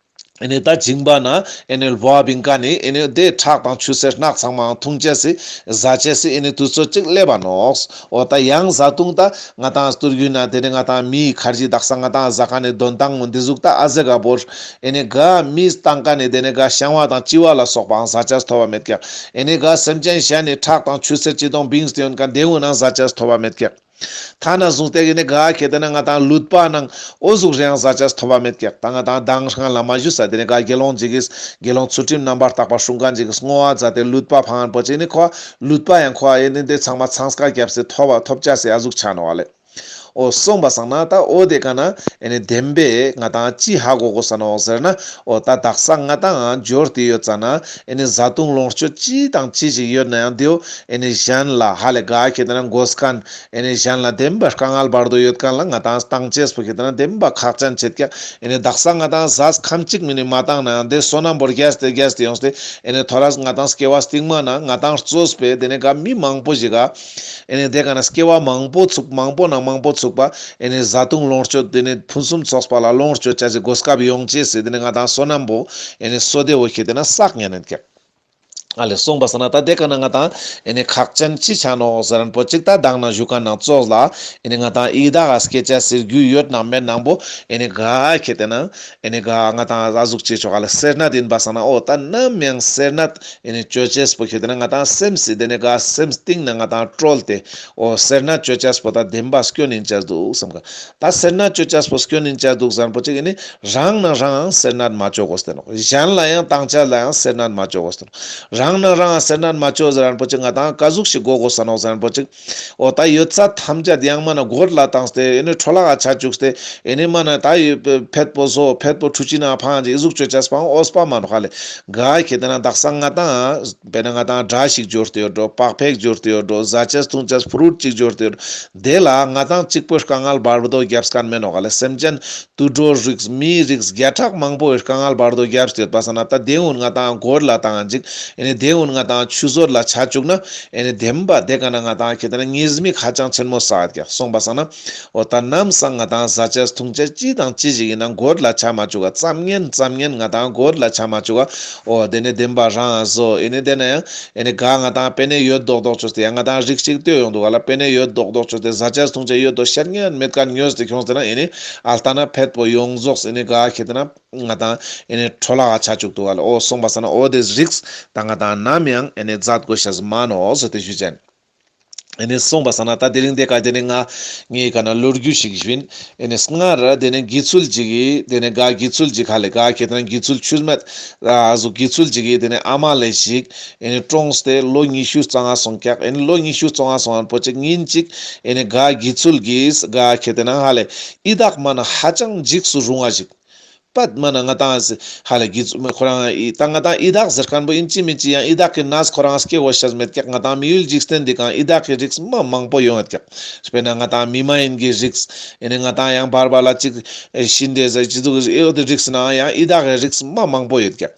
ཨེ་ནི་ད་མཇིང་པ་ན་ཨེ་ནི་ལྦ་བ་བིང་ཀ་ནི་ཨེ་ནི་དེ་ཁྲག་དང་ཆུ་སེར་རྣག་ཚང་མའང་འཐུང་ཅེས་སི་ཟ་ཅེས་སི་ཨེ་ནི་དུས་ཚོད་ཅིག་སླེབ་བ་ནོག། འོ་ད་ཡང་བཟའ་བཏུང་ད་ང་དང་སྟོད་རྒྱུད་ན་དེ་ནི་ང་དང་མིའི་ཁར་ཇི་དག་ས་ང་དང་ཟ་ཁན་ནི་དོན་ཏང་ངུན་འདི་ཟུག་ད་ཨ་ཟེ་ག་བོར། ཨེ་ནི་ག་མིས་བཏང་ཀ་ནི་དེ་ནི་ག་བཤང་བ་དང་གཅི་བ་ལ་སོགས་པའང་ཟ་ཅེས་ཐོབ་བ་མེད་ཀྱག། ཨེ་ནི་ག་སེམས་ཅན་གཞན་ནི་ཁྲག་དང་ཆུ་སེར་ཅི་དོང་བིངས་ཏེ་ཡོད་ཁན་དེ་ངུན་ནང་ཟ་ཅེས་ཐོབ་བ་མེད་ཀྱག། ཐ་ན་བཟུང་སྟེ་གི་ནི་ག་ཁེ་ཏེ་ན་ང་དང་ལུད་པ་ནང་འོ་ཟུག་རེའང་ཟ་ཅེས་ཐོབ་བ་མེད་ཀྱག། ད་ང་དང་མདང་སྔ་ལ་མ་ཞུས་ས་དེ་ནི་ག་དགེ་སློང་ཅིག་གིས་དགེ་སློང་ཚུལ་ཁྲིམས་རྣམ་པར་དག་པ་སྲུང་ཁན་ཅིག་གིས་བསྔོ་བ་མཛད་དེ་ལུད་པ་ཕང་ཁན་པོ་ཅིག་ནི་ཁོ་ལུད་པ་ཡང་ཁོ་ཨེ་ནི་དེ་ཚང་མ་ཚང་ཀ་རྒྱབ་སེ་ཐོབ་བ་ཐོབ་ཅེས་སི་ཨ་ཟུག་ཆ་ནོག་ཨ་ལེ། འོ་སོང་པ་སང་ན་ད་འོ་དེ་ཀ་ན་ཨེ་ནི་བདེན་པའི་ང་དང་ཅི་ཧ་གོ་གོས་ས་ནོག་ཟེར་ན། འོ་ད་དག་ས་ང་དང་འབྱོར་ཏེ་ཡོད་ཙ་ན་ཨེ་ནི་བཟའ་བཏུང་ལོངས་སྤྱོད་ཅི་དང་ཅི་ཞིག་ཡོད་ན་ཡང་དེའོ་ཨེ་ནི་གཞན་ལ་ཧ་ལེ་ག་ཁེ་ཏེ་ན་དགོས་ཁན་ཨེ་ནི་གཞན་ལ་བདེན་པ་དཀའ་ངལ་བར་དོ་ཡོད་ཁན་ལ་ང་དང་བཏང་ཅེས་པོ་ཁེ་ཏེ་ན་བདེན་པ་ཁག་ཅན་ཆེད་ཀྱག། ཨེ་ནི་དག་ས་ང་དང་ཟས་ཁམ་གཅིག་མ་ནེ་མ་བཏང་ན་ཡང་དེ་བསོད་ནམས་པོ་རྒྱས་ཏེ་རྒྱས་ཏེ་ཡོངས་ཏེ་ཨེ་ནི་ཐོ་རས་ང་དང་སྐྱེ་བ་སྟིང་མ་ན་ང་དང་གཙོས་པའི་དེ་ནི་ག་མི་མང་པོ་ཞིག་ག་ཨེ་ནི་དེ་ཀ་ན་སྐྱེ་བ་མང་པོ་ཚུགས་མང་པོ་ནང་མང་པོ་ཚུགས་པ་ཨེ་ནི་བཟའ་བཏུང་ལོངས་སྤྱོད་དེ་ནི་ཕུན་སུམ་ཚོགས་པ་ལ་ལོངས་སྤྱོད་ཅེས་སི་གོ་སྐབས་ཡོང་ཅེས་སི་དེ་ནི་ང་དང་བསོད་ནམས་པོ་ཨེ་ནི་བསོད་བདེ་བོ་ཁེ་ཏེ་ན་བསགས་ཉན་ནན་ཀྱག། ཨ་ལེ་སོང་པ་སང་ན་ད་དེ་ཀ་ན་ང་ཏང་ཨེ་ནི་ཁག་ཅན་ཅི་ཆ་ནོག་ཟེར་ན་པོ་ཅིག་ད་མདང་ན་ཞུ་ཁན་ནང་ཙོགས་ལ་ཨེ་ནི་ང་ཏང་ཡི་དྭགས་ཨ་སྐད་ཆ་ཟེར་རྒྱུ་ཡོད་ནང་མེད་ནང་པོ་ཨེ་ནི་ག་ཁེ་ཏེ་ན་ཨེ་ནི་ག་ང་ཏང་ཨ་ཟུག་ཅེས་ཆོག་ག་ལ་སེར་སྣ་དེ་ཡིན་པ་སང་ན་འོ་ད་ནམ་ཡང་སེར་སྣ་ཨེ་ནི་ཅོ་ཅེས་པོ་ཁེ་ཏེ་ན་ང་ཏང་སེམས་སི་དེ་ནི་ག་སེམས་གཏིང་ན་ང་ཏང་དཀྲོལ་ཏེ་འོ་སེར་སྣ་ཅོ་ཅེས་པོ་ད་བདེན་པ་སྐྱོན་ཡིན་ཅེས་འདུག་བསམ་ག། ད་སེར་སྣ་ཅོ་ཅེས་པོ་སྐྱོན་ཡིན་ཅེས་འདུག་ཟེར་ན་པོ་ཅིག་ཨེ་ནི་རང་ནང་རང་སེར་སྣ་མ་ཅོ་དགོས་ཏེ་ནོག། གཞན་ལ་ཡང་བཏང་ཅེས་ལ་ཡང་སེར་སྣ་མ་ཅོ་དགོས་ཏེ་ནོག། རང་ནང་རང་སེར་སྣ་མ་ཅོ་ཟེར་ན་པོ་ཅིག་ང་ཏང་ཀ་ཟུག་ཞིག་དགོས་དགོས་ས་ནོག་ཟེར་ན་པོ་ཅིག་འོ་ད་ཡོད་ཚད་ཐམས་ཅད་ཡང་མ་ན་སྒོར་ལ་བཏང་སྟེ་ཨེ་ནི་འཕྲོ་བརླག་ཆ་བཅུག་སྟེ་ཨེ་ནི་མ་ན་ད་ཡོད་ཕེད་པོ་བཟོ་ཕེད་པོ་ཁྲུ་ཅི་ན་ཕང་ཅིག་ཨི་ཟུག་ཅོ་ཅེས་པའང་འོས་པ་མ་ནོག་ཧ་ལེ། ག་ཁེ་ཏེ་ན་དག་ས་ང་ཏང་དཔེར་ན་ང་ཏང་སྒྲ་ཞིག་འབྱོར་ཏེ་ཡོད་འགྲོ། པག་ཕེག་འབྱོར་ཏེ་ཡོད་འགྲོ། ཟ་ཅེས་འཐུང་ཅེས་ཕུ་རུད་ཅིག་འབྱོར་ཏེ་ཡོད་འགྲོ། དེ་ལ་ང་ཏང་གཅིག་པོས་དཀའ་ངལ་བར་དོ་རྒྱབ་ཁན་མེན་ནོག་ག་ལེ། སེམས་ཅན་དུད་འགྲོ་རིགས་མིའི་རིགས་བརྒྱ་ཕྲག་མང་པོས་དཀའ་ངལ་བར་དོ་རྒྱབ་སྟེ་ཡོད་པ་སང་ན་ད་དེ་འུན་ང་ཏང་སྒོར་ལ་བཏང་ཅིག་ཨེ་ནི་དེ་འུན་ང་ཏང་ཆུད་ཟོས་ལ་ཆ་བཅུག་ན་ཨེ་ནི་བདེན་པ་དེ་ཀ་ན་ང་ཏང་ཁེ་ཏེ་ན་ཉེས་དམིགས་ཧ་ཅང་ཆེན་མོ་བསགས་ཀྱག། སོང་པ་སང་ན་འོ་ད་ནམ་སང་ང་ཏང་ཟ་ཅེས་འཐུང་ཅེས་ཅི་དང་ཅི་ཞིག་ཡིན་ན་སྒོར་ལ་ཆ་མ་བཅུག་ག། ཙམ་ཉན་ཙམ་ཉན་ང་ཏང་སྒོར་ལ་ཆ་མ་བཅུག་ག། འོ་དེ་ནི་བདེན་པ་རང་བཟོ་ཨེ་ནི་དེ་ན་ཡང་ཨེ་ནི་ག་ང་ཏང་པེ་ནེ་ཡོད་མདོག་མདོག་ཅོས་ཏེ་ཡང་ང་ཏང་རིགས་ཅིག་ལྟོས་ཡོང་འདུག་ག་ལ། པེ་ནེ་ཡོད་མདོག་མདོག་ཅོས་ཏེ་ཟ་ཅེས་འཐུང་ཅེས་ཡོད་དོ་ཤར་ཉན་མེད་ཁན་ཉོས་ཏེ་ཁྱོངས་ཏེ་ན་ཨེ་ནི་ཨ་ལྟ་ན་ཕེད་པོ་ཡོངས་རྫོགས་ཨེ་ནི་ག་ཁེ་ཏེ་ན་ང་ཏང་ཨེ་ནི་འཕྲོ་བརླག་ཆ་བཅུག་འདུག་ག་ལ། འོ་སོང་པ་སང་ན་འོ་དེ་རིགས་ད་ང་ཏང་ནམ་ཡང་ཨེ་ནི་མཛད་དགོས་ཤེས་མ་ནོག་ཟེར་ཏེ་ཞུ་ཅན། ཨེ་ནི་སོང་པ་སང་ན་ད་དེ་རིང་དེ་ཀ་དེ་ནི་ང་ངའི་ཀ་ན་ལོ་རྒྱུས་ཤིག་ཞུ་ཡིན། ཨེ་ནི་སྔར་དེ་ནི་དགེ་ཚུལ་ཅིག་གི་དེ་ནི་ག་དགེ་ཚུལ་ཅིག་ཧ་ལེ་ག་ཁེ་ཏེ་ན་དགེ་ཚུལ་ཆུ་སྨད་ཨ་ཟུག་དགེ་ཚུལ་ཅིག་གི་དེ་ནི་ཨ་མ་ལེ་ཞིག་ཨེ་ནི་གྲོངས་ཏེ་ལོ་ཉི་ཤུ་རྩ་ལྔ་སོང་ཀྱག། ཨེ་ནི་ལོ་ཉི་ཤུ་རྩ་ལྔ་སོང་ཨན་པོ་ཅིག་ཉིན་ཅིག་ཨེ་ནི་ག་དགེ་ཚུལ་གིས་ག་ཁེ་ཏེ་ན་ཧ་ལེ་ཡི་དྭགས་མ་ན་ཧ་ཅང་འཇིགས་སུ་རུང་བ་ཞིག། པད་མ་ན་ང་ཏང་ཧ་ལེ་དགེ་ཚུལ་ཁོ་རང་ཡི་ད་ང་ཏང་ཡི་དྭགས་ཟེར་ཁན་པོ་ཨིན་ཅི་མིན་ཅི་ཡང་ཡི་དྭགས་ཀྱི་ནང་ཁོ་རང་སྐྱེ་བོ་ཤེས་མེད་ཀྱག། ང་ཏང་མི་ཡུལ་འཇིག་རྟེན་འདི་ཀ་ཡི་དྭགས་ཀྱི་རིགས་མ་མང་པོ་ཡོང་ཡོད་ཀྱག། དཔེར་ན་ང་ཏང་མི་མ་ཡིན་གྱི་རིགས་ཨེ་ནི་ང་ཏང་ཡང་བར་བར་ལ་ཅིག་ཨེ་ཤིན་ཏེ་ཟེར་ཅི་ཟུག་ཨེ་འོ་དེ་རིགས་ན་ཡང་ཡི་དྭགས་ཀྱི་རིགས་མ་མང་པོ་ཡོད་ཀྱག།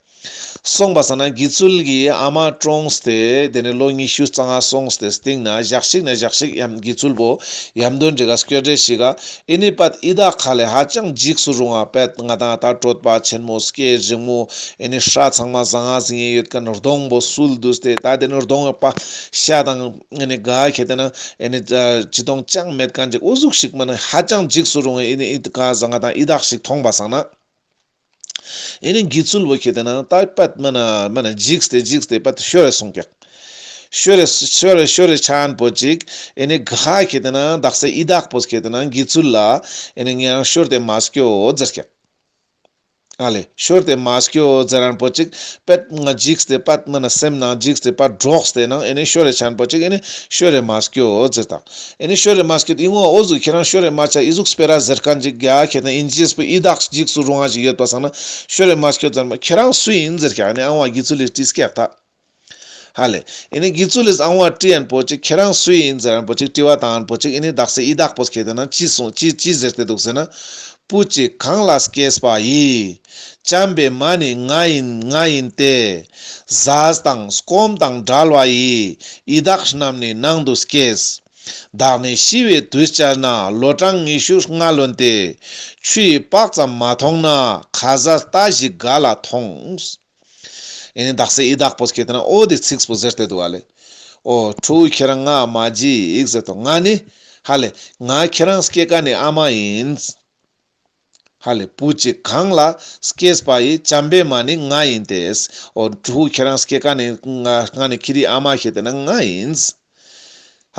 སོང་པ་སང་ན་དགེ་ཚུལ་གྱི་ཨ་མ་གྲོངས་ཏེ་དེ་ནི་ལོ་ཉི་ཤུ་རྩ་ལྔ་སོང་སྟེ་སྟིང་ན་ཞག་ཞིག་ན་ཞག་ཞིག་ཡང་དགེ་ཚུལ་པོ་ཡམ་དོན་འདྲི་ག་སྐྱོད་རེ་ཞིག་ག་ཨེ་ནི་པད་ཡི་དྭགས་ཁ་ལེ་ཧ་ཅང་འཇིགས་སུ་རུང་བ་པད་ང་ཏང་ད་གྲོད་པ་ཆེན་མོ་སྐེ་རིང་མོ་ཨེ་ནི་སྲ་ཚང་མ་ཟང་ང་ཟིང་ངེ་ཡོད་ཁན་གདོང་པོ་སུལ་དུས་ཏེ་ད་དེ་ནི་གདོང་པ་ཤ་དང་ཨེ་ནི་ག་ཁེ་ཏེ་ན་ཨེ་ནི་ཅི་གདོང་ཅང་མེད་ཁན་ཅིག་འོ་ཟུག་ཞིག་མ་ན་ཧ་ཅང་འཇིགས་སུ་རུང་བའི་ཨེ་ནི་ཡི་དྭགས་ང་ཏང་ཡི་དྭགས་ཤིག་མཐོང་པ་སང་ན། ཨེ་ནི་དགེ་ཚུལ་བོ་ཁེ་ཏེ་ན་ད་པད་མ་ན་མ་ན་འཇིགས་ཏེ་འཇིགས་ཏེ་པད་ཤོར་རེ་སོང་ཀྱག། ཤོར་རེ་ཤོར་རེ་ཤོར་རེ་ཆ་ཨན་པོ་ཅིག་ཨེ་ནི་ག་ཁེ་ཏེ་ན་དག་ས་ཡི་དྭགས་པོས་ཁེ་ཏེ་ན་དགེ་ཚུལ་ལ་ཨེ་ནི་ངའང་ཤོར་ཏེ་མ་སྐྱོད་ཟེར་ཀྱག། ཨ་ལེ་ཤོར་ཏེ་མ་སྐྱོད་ཟེར་ཨན་པོ་ཅིག་པད་ང་འཇིགས་ཏེ་པད་མ་ན་སེམས་ནང་འཇིགས་ཏེ་པད་འདྲོགས་ཏེ་ནང་ཨེ་ནི་ཤོར་རེ་ཆ་ཨན་པོ་ཅིག་ཨེ་ནི་ཤོར་རེ་མ་སྐྱོད་ཟེར་ད། ཨེ་ནི་ཤོར་རེ་མ་སྐྱོད་ཨིན་ངོ་འོ་ཟུག་ཁྱེ་རང་ཤོར་རེ་མ་ཆ་ཨི་ཟུག་སྤེ་ར་ཟེར་ཁན་ཅིག་ག་ཁེ་ཏེ་ན་ཨིན་ཅིས་པོ་ཡི་དྭགས་འཇིགས་སུ་རུང་བ་ཞིག་ཡོད་པ་སང་ན་ཤོར་རེ་མ་སྐྱོད་ཟེར་མ་ཁྱེ་རང་སུ་ཨིན་ཟེར་ཀྱག་ཨེ་ནི་ཨང་བ་དགེ་ཚུལ་ལི་དྲིས་ཀྱག་ད། ཧ་ལེ། ཨེ་ནི་དགེ་ཚུལ་ལིས་ཨང་བ་དྲི་ཨན་པོ་ཅིག་ཁྱེ་རང་སུ་ཨིན་ཟེར་ཨན་པོ་ཅིག་དྲི་བ་བཏང་ཨན་པོ་ཅིག་ཨེ་ནི་དག་ས་ཡི་དྭགས་པོས་ཁེ་ཏེ་ན་ཅི་གསུངས་ཅི་ཅི་ཟེར་ཏེ་འདུག་ཟེར་ན། བུ་གཅིག་གང་ལ་སྐྱེས་པ་ཡི། བྱམས་པའི་མ་ནི་ང་ཡིན་ང་ཡིན་ཏེ། ཟས་དང་སྐོམ་དང་བྲལ་བ་ཡི། ཡི་དྭགས་རྣམས་ནི་ནང་དུ་སྐྱེས། བདག་ནི་ཤི་བའི་དུས་བཅད་ན། ལོ་གྲངས་ཉི་ཤུ་ལྔ་ལོན་ཏེ། ཆུ་ཡི་བག་ཙམ་མ་མཐོང་ན། ཁ་ཟས་ལྟ་ཞིག་ག་ལ་མཐོང་། ཨེ་ནི་དག་ས་ཡི་དྭགས་པོས་ཁེ་ཏེ་ན་འོ་དེ་ཚིགས་པོ་ཟེར་ཏེ་འདུག་ཨ་ལེ། འོ་ཕྲུ་གུ་ཁྱེ་རང་ང་མ་འཇིགས་ཟེར་ཏོ་ང་ནི་ཧ་ལེ་ང་ཁྱེ་རང་སྐྱེ་ཀ་ནི་ཨ་མ་ཡིན། ཧ་ལེ་བུ་གཅིག་གང་ལ་སྐྱེས་པ་ཡི། བྱམས་པའི་མ་ནི་ང་ཡིན་ཏེ། འོ་ཕྲུ་གུ་ཁྱེ་རང་སྐྱེ་ཀ་ནི་ང་ང་ནི་ཁྱེ་རི་ཨ་མ་ཁེ་ཏེ་ན་ང་ཡིན།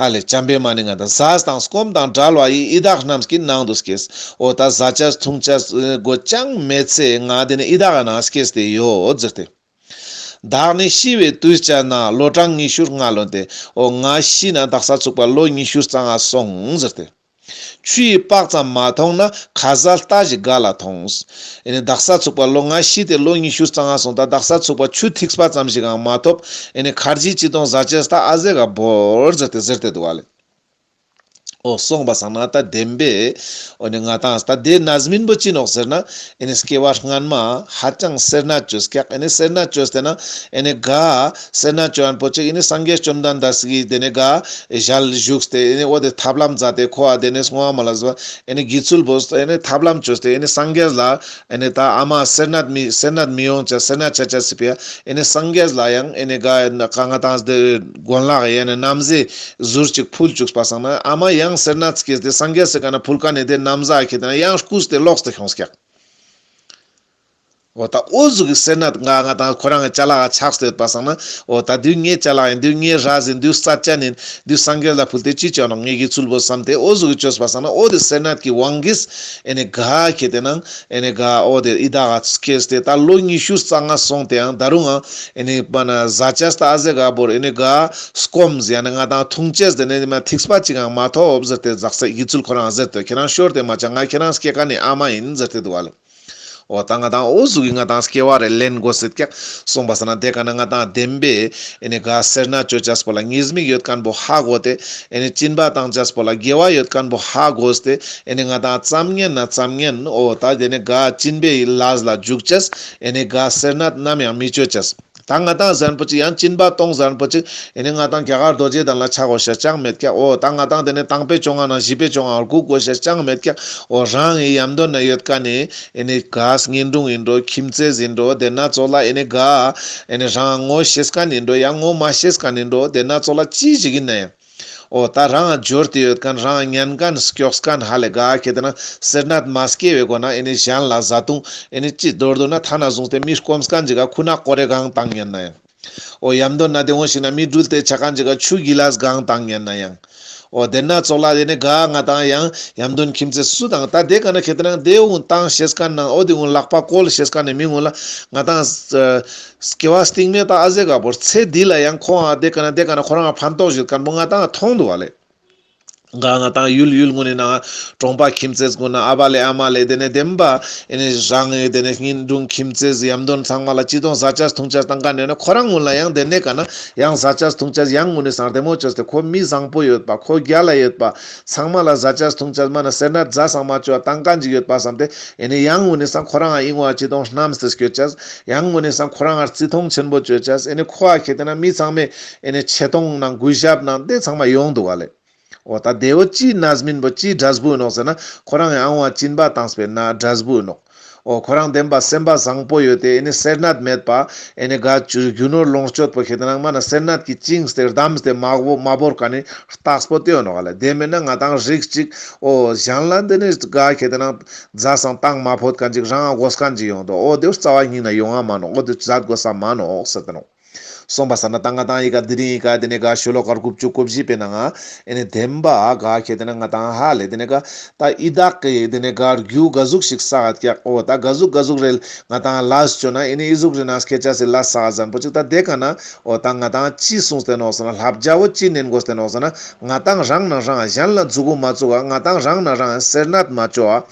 ཧ་ལེ་བྱམས་པའི་མ་ནི་ང་དང་ཟས་དང་སྐོམ་དང་བྲལ་བ་ཡི། ཡི་དྭགས་རྣམས་ཀྱི་ནང་དུ་སྐྱེས། འོ་ད་ཟ་ཆས་འཐུང་ཆས་དགོས་ཅང་མེད་ཚེ་ང་དེ་ནི་ཡི་དྭགས་ནང་སྐྱེས་ཏེ་ཡོད་ཟེར་ཏེ། བདག་ནི་ཤི་བའི་དུས་བཅད་ན། ལོ་གྲངས་ཉི་ཤུ་ལྔ་ལོན་ཏེ། འོ་ང་ཤི་ན་དག་ས་ཚུག་པ་ལོ་ཉི་ཤུ་རྩ་ལྔ་སོང་ཟེར་ཏེ། ཆུ་ཡི་བག་ཙམ་མ་མཐོང་ན། ཁ་ཟས་ལྟ་ཞིག་ག་ལ་མཐོང་། ཨེ་ནི་དག་ས་ཚུག་པ་ལོ་ང་ཤི་སྟེ་ལོ་ཉི་ཤུ་རྩ་ལྔ་སོང་ད་དག་ས་ཚུག་པ་ཆུ་ཐིགས་པ་ཙམ་ཞིག་ཡང་མ་ཐོབ། ཨེ་ནི་ཁར་ཇི་ཅི་དང་ཟ་ཆས་ད་ཨ་ཟེ་ག་བོར་ཟེར་ཏེ་ཟེར་ཏེ་འདུག་ཨ་ལེ། འོ་སོང་པ་སང་ན་ད་བདེན་པས། འོ་ནི་ང་ཏང་ད་དེ་རྣམ་སྨིན་པོ་ཅི་ནོག་ཟེར་ན། ཨེ་ནི་སྐྱེ་བ་སྔན་མ་ཧ་ཅང་སེར་སྣ་བཅོས་ཀྱག་ཨེ་ནི་སེར་སྣ་བཅོས་ཏེ་ན་ཨེ་ནི་ག་སེར་སྣ་བཅོ་ཡན་པོ་ཅིག་ཨེ་ནི་སངས་རྒྱས་བཅོམ་ལྡན་འདས་ཀྱིས་དེ་ནི་ག་ཞལ་བཞུགས་ཏེ་ཨེ་ནི་འོ་དེ་ཐབས་ལམ་མཛད་དེ་ཁོ་ཨ་དེ་ནི་སྔོན་མ་ལ་ཟོ་ཨེ་ནི་དགེ་ཚུལ་པོ་ཨེ་ནི་ཐབས་ལམ་བཅོས་ཏེ་ཨེ་ནི་སངས་རྒྱས་ལ་ཨེ་ནི་ད་ཨ་མ་སེར་སྣ་མི་སེར་སྣ་མི་ཡོང་ཅེས་སེར་སྣ་ཆ་ཅེས་སི་ཕི་ཡ་ཨེ་ནི་སངས་རྒྱས་ལ་ཡང་ཨེ་ནི་ག་ན་ག་ང་ཏང་དེ་གོན་ལག་ཡང་ན་རྣམ་ཟས་ཟུར་ཅིག་ཕུལ་བཅུག་པ་སང་ན་ཨ་མ་ཡང་སེར་སྣ་སྐྱེས་ཏེ་སངས་རྒྱས་སི་ཀ་ན་ཕུལ་ཀ་ནི་དེ་རྣམ་ཟས་ཁྱེར་ཏེ་ན་ཡང་རྐུས་ཏེ་ལོག་སྟེ་ཁྱོངས་ཀྱག་འོ་ད་འོ་ཟུག་གི་སེར་སྣ་ང་ང་ཏང་ཁོ་རང་གི་ཅ་ལག་ཆགས་ཏེ་ཡོད་པ་སང་ན་འོ་ད་དུས་ངའི་ཅ་ལག་ཡིན་དུས་ངའི་རས་ཡིན་དུས་ས་ཆ་ཡིན་དུས་སངས་རྒྱས་ལ་ཕུལ་ཏེ་ཅི་བཅོ་ནོག་ངའི་དགེ་ཚུལ་པོ་བསམ་སྟེ་འོ་ཟུག་གི་བཅོས་པ་སང་ན་འོ་དེ་སེར་སྣ་གི་དབང་གིས་ཨེ་ནི་ག་ཁྱེར་ཏེ་ན་ཨེ་ནི་ག་འོ་དེ་ཡི་དྭགས་སྐྱེས་ཏེ་ད་ལོ་ཉི་ཤུ་རྩ་ལྔ་སོང་སྟེ་ཡང་ད་རུང་ཨེ་ནི་པ་ན་ཟ་ཅེས་ད་ཨ་ཟེ་ག་བོར་ཨེ་ནི་ག་སྐོམ་ཟེར་ཡང་ན་ང་ཏང་འཐུང་ཅེས་དེ་ནི་མ་ཐིགས་པ་ཅིག་ཡང་མ་ཐོབ་ཟེར་ཏེ་ཟག་ས་དགེ་ཚུལ་ཁོ་རང་ཟེར་ཏེ་ཁྱེད་རང་ཤོར་ཏེ་མ་ཆ་ང་ཁྱེད་རང་སྐྱེ་ཀ་ནི་ཨ་མ་ཡིན་ཟེར་ཏེ་འདུག་བ་ལེ། འོ་ད་ང་ཏང་འོ་ཟུག་གི་ང་ཏང་སྐྱེ་བ་རེ་ལེན་དགོས་སེད་ཀྱག་སོང་པ་སང་ན་དེ་ཀ་ན་ང་ཏང་བདེན་པས་ཨེ་ནི་ག་སེར་སྣ་བཅོ་ཅེས་པོ་ལ་ཉེས་དམིགས་ཡོད་མཁན་པོ་ཧ་གོ་སྟེ་ཨེ་ནི་སྦྱིན་པ་བཏང་ཅེས་པོ་ལ་དགེ་བ་ཡོད་མཁན་པོ་ཧ་གོ་སྟེ་ཨེ་ནི་ང་ཏང་ཙམ་ཉན་ན་ཙམ་ཉན་འོ་ད་དེ་ནི་ག་སྦྱིན་པའི་ལས་ལ་འཇུག་ཅེས་ཨེ་ནི་ག་སེར་སྣ་ནམ་ཡང་མི་བཅོ་ཅེས། ད་ང་ཏང་ཟེར་མཁན་པོ་ཅིག་ཡང་སྦྱིན་པ་གཏོང་ཟེར་མཁན་པོ་ཅིག་ཨེ་ནི་ང་ཏང་རྒྱ་གར་རྡོ་རྗེ་གདན་ལ་ཆ་དགོས་ཤེས་ཅང་མེད་ཀྱག་འོ་ད་ང་ཏང་དེ་ནི་དང་པོའི་བཅོ་ལྔ་ནང་བཞི་པའི་བཅོ་ལྔ་སྒུག་དགོས་ཤེས་ཅང་མེད་ཀྱག་འོ་རང་གི་ཡམ་དོན་ན་ཡོད་མཁན་ནི་ཨེ་ནི་ག་གཉེན་དྲུང་ཡིན་འགྲོ་ཁྱིམ་མཚེས་ཡིན་འགྲོ་དེ་ན་ཚོགས་ལ་ཨེ་ནི་ག་ཨེ་ནི་རང་ངོ་ཤེས་མཁན་ཡིན་འགྲོ་ཡང་ངོ་མ་ཤེས་མཁན་ཡིན་འགྲོ་དེ་ན་ཚོགས་ལ་ཅི་ཞིག་ཡིན་ན་ཡང་། འོ་ད་རང་འབྱོར་ཏེ་ཡོད་མཁན་རང་ཉན་མཁན་སྐྱོགས་མཁན་ཧ་ལས་ག་ཁྱེར་ཏེ་ན་སེར་སྣ་མ་སྐྱེ་བའི་སྒོ་ན་ཨེ་ནི་གཞན་ལ་བཟའ་བཏུང་ཨེ་ནི་ཅི་མདོར་བསྡུ་ན་ཐ་ན་བཟུང་སྟེ་མི་སྐོམ་མཁན་ཅིག་ག་ཁུ་ནག་ཀོ་རེ་གང་བཏང་ཉན་ན་ཡང་། འོ་ཡམ་དོན་ན་དེ་འོ་ཞིག་ན་མི་འགྲུལ་ཏེ་ཆ་མཁན་ཅིག་ག་ཆུ་གི་ལས་གང་བཏང་ཉན་ན་ཡང་། འོ་དེ་ན་ཚོགས་ལ་ཨེ་ནི་ག་ང་ཏང་ཡང་ཡམ་དོན་ཁྱིམ་མཚེས་སུ་དང་ད་དེ་ཀ་ན་ཁྱེར་ཏེ་ན་དེ་འུན་བཏང་ཤེས་མཁན་ནང་འོ་དེ་འུན་ལག་པ་བཀོལ་ཤེས་མཁན་ནི་མི་འུན་ལ་ང་ཏང་སྐྱེ་བ་སྟིང་མའི་ད་ཨ་ཟེ་ག་བོར་ཚེ་འདི་ལ་ཡང་ཁོང་ཨ་དེ་ཀ་ན་དེ་ཀ་ན་ཁོ་རང་ཕན་ཐོགས་ཞིག་མཁན་པོ་ང་ཏང་མཐོང་འདུག་བ་ལེ། ག་ང་ཏང་ཡུལ་ཡུལ་ངུ་ནི་ན་གྲོང་པ་ཁྱིམ་མཚེས་ངུ་ན་ཨ་བ་ལེ་ཨ་མ་ལེ་དེ་ནས་བདེན་པ་ཨེ་ནི་རང་ངི་དེ་ནས་གཉེན་དྲུང་ཁྱིམ་མཚེས་ཡམ་དོན་ཚང་མ་ལ་ཅི་དོང་ཟ་ཅེས་འཐུང་ཅེས་བཏང་མཁན་ཡོད་ན་ཁོ་རང་ངུ་ལ་ཡང་དེ་ནས་ཀ་ན་ཡང་ཟ་ཅེས་འཐུང་ཅེས་ཡང་ངུ་ནི་སང་བདེ་མོ་བཅོས་ཏེ་ཁོ་མི་བཟང་པོ་ཡོད་པ་ཁོ་རྒྱལ་ལ་ཡོད་པ་ཚང་མ་ལ་ཟ་ཅེས་འཐུང་ཅེས་མ་ན་སེར་སྣ་ཟ་སང་མ་བཅོ་བ་བཏང་མཁན་ཅིག་ཡོད་པ་བསམ་སྟེ་ཨེ་ནི་ཡང་ངུ་ནི་སང་ཁོ་རང་ཨིན་བ་ཅི་དོང་རྣམས་ཏེ་སྐྱོ་ཅེས་ཡང་ངུ་ནི་སང་ཁོ་རང་ཨ་བརྩི་མཐོང་ཆེན་པོ་བཅོ་ཅེས་ཨེ་ནི་ཁོ་ཨ་ཁྱེར་ཏེ་ན་མི་ཚང་མས་ཨེ་ནི་ཆེ་མཐོང་ནང་གུས་ཞབས་ནང་དེ་ཚང་མ་ཡོང་འདུག་བ་ལེ། འོ་ད་དེ་བོ་ཅི་རྣམ་སྨིན་པོ་ཅི་འབྲས་བུ་ནོག་ཟེར་ན་ཁོ་རང་ཡང་བ་སྦྱིན་པ་བཏང་སྤེ་ན་འབྲས་བུ་ནོག་འོ་ཁོ་རང་བདེན་པ་སེམས་པ་བཟང་པོ་ཡོད་དེ་ཨེ་ནི་སེར་སྣ་མེད་པ་ཨེ་ནི་ག་རྒྱུ་ནོར་ལོངས་སྤྱོད་པོ་ཁྱེར་ཏེ་ན་མ་ན་སེར་སྣ་གི་བཅིངས་ཏེ་བསྡམས་ཏེ་མ་བོ་མ་བོར་ཀ་ནི་རྟགས་པོ་དེ་ཡོད་ནོག་ལེ། དེ་མེད་ན་ང་ཏང་རིགས་ཅིག་འོ་གཞན་ལ་འདི་ནི་ག་ཁྱེར་ཏེ་ན་ཛ་སང་བཏང་མ་ཕོད་མཁན་ཅིག་རང་དགོས་མཁན་ཅིག་ཡོང་དོ། འོ་དེ་རྩ་བ་ཉིད་ན་ཡོང་ང་མ་ནོག་འོ་དེ་ཛད་དགོས་ས་མ་ནོག་ཟེར་ཏེ་ནོག་སོང་པ་སང་ན་ད་ང་ཏང་ཡི་ག་དེ་རིང་ཡི་ག་དེ་ནས་ག་ཤོ་ལོ་ཀ་དགུ་བཅུ་གོ་བཞི་པའི་ནང་ང་ཨེ་ནི་བདེན་པ་ག་ཁྱེར་ཏེ་ན་ང་ཏང་ཧ་ལེ་དེ་ནས་ག་ད་ཡི་དྭགས་ཀྱི་དེ་ནས་ག་རྒྱུ་ག་ཟུག་ཞིག་བསགས་ཀྱག་འོ་ད་ག་ཟུག་ག་ཟུག་རེ་ང་ཏང་ལས་བཅོ་ན་ཨེ་ནི་ཨི་ཟུག་རེ་ན་སྐྱེ་ཅེས་སི་ལས་བསགས་ཟན་པོ་ཅིག་ད་དེ་ཀ་ན་འོ་ད་ང་ཏང་ཅི་གསུངས་ཏེ་ནོག་ཟེར་ན་བསླབ་བྱ་བོ་ཅི་ནན་དགོས་ཏེ་ནོག་ཟེར་ན་ང་ཏང་རང་ན་རང་གཞན་ལ་མཛུ་གུ་མ་བཙུགས་པ་ང་ཏང་རང་ན་རང་སེར་སྣ་མ་བཅོ་བ།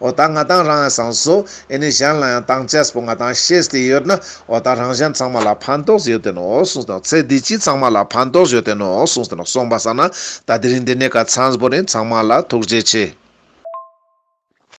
འོ་ད་ང་ཏང་རང་ཡང་སང་སོ་ཨེ་ནི་གཞན་ལ་ཡང་བཏང་ཅེས་པོ་ང་ཏང་ཤེས་ཏེ་ཡོད་ན་འོ་ད་རང་གཞན་ཚང་མ་ལ་ཕན་ཐོགས་ཡོད་དེ་ནོག་གསུངས་ཏེ་ནོག་ཚེ་འདི་ཕྱི་ཚང་མ་ལ་ཕན་ཐོགས་ཡོད་དེ་ནོག་གསུངས་ཏེ་ནོག་སོང་པ་སང་ན་ད་དེ་རིང་འདི་ནས་ཀ་ཚང་པོ་རིང་ཚང་མ་ལ་ཐུགས་རྗེ་ཆེ།